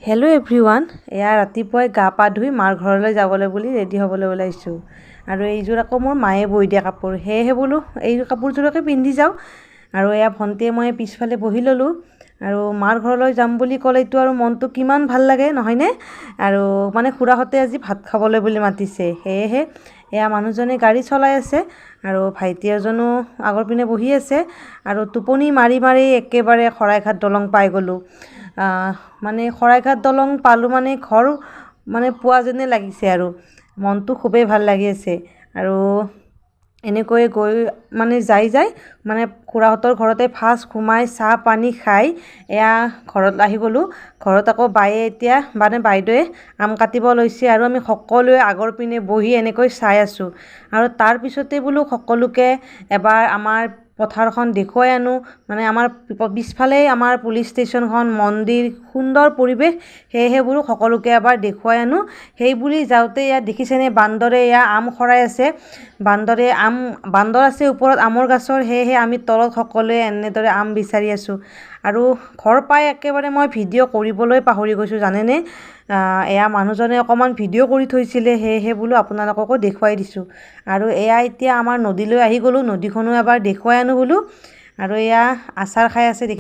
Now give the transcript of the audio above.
Hello' everyone, এয়া ৰাতিপুৱাই গা পা ধুই মাৰ ঘৰলৈ যাবলৈ বুলি ৰেডি হ'বলৈ ওলাইছোঁ। আৰু এইযোৰ আকৌ মোৰ মায়ে বৈ দিয়া কাপোৰ, সেয়েহে বোলো এই কাপোৰযোৰকে পিন্ধি যাওঁ। আৰু এয়া ভণ্টিয়ে মই পিছফালে বহি ল'লোঁ। আৰু মাৰ ঘৰলৈ যাম বুলি ক'লেতো আৰু মনটো কিমান ভাল লাগে নহয়নে? আৰু মানে খুৰাহঁতে আজি ভাত খাবলৈ বুলি মাতিছে, সেয়েহে এয়া মানুহজনে গাড়ী চলাই আছে আৰু ভাইটি এজনো আগৰ পিনে বহি আছে। আৰু টোপনি মাৰি মাৰি একেবাৰে শৰাইঘাট দলং পাই গ'লোঁ। মানে শৰাইঘাট দলং পালোঁ মানে ঘৰ মানে পোৱা যেনে লাগিছে আৰু মনটো খুবেই ভাল লাগি আছে। আৰু এনেকৈয়ে গৈ মানে যাই যাই মানে খুৰাহঁতৰ ঘৰতে ফাৰ্ষ্ট সোমাই চাহ পানী খাই এয়া ঘৰত আহি গ'লোঁ। ঘৰত আকৌ বায়ে এতিয়া মানে বাইদেৱে আম কাটিব লৈছে আৰু আমি সকলোৱে আগৰ পিনে বহি এনেকৈ চাই আছোঁ। আৰু তাৰপিছতে বোলো সকলোকে এবাৰ আমাৰ পথাৰখন দেখুৱাই আনো। মানে আমাৰ পিছফালেই আমাৰ পুলিচ ষ্টেচনখন, মন্দিৰ, সুন্দৰ পৰিৱেশ, সেয়েহে বোলো সকলোকে এবাৰ দেখুৱাই আনো। সেই বুলি যাওঁতে ইয়াত দেখিছেনে বান্দৰে এয়া আম সৰাই আছে। বান্দৰে আম, বান্দৰ আছে ওপৰত আমৰ গছৰ, সেয়েহে আমি তলত সকলোৱে এনেদৰে আম বিচাৰি আছোঁ। আৰু ঘৰ পাই একেবাৰে মই ভিডিঅ' কৰিবলৈ পাহৰি গৈছোঁ জানেনে। এয়া মানুহজনে অকণমান ভিডিঅ' কৰি থৈছিলে, সেয়েহে বোলো আপোনালোককো দেখুৱাই দিছোঁ। আৰু এয়া এতিয়া আমাৰ নদীলৈ আহি গ'লোঁ, নদীখনো এবাৰ দেখুৱাই আনো বোলো। আৰু এয়া আচাৰ খাই আছে।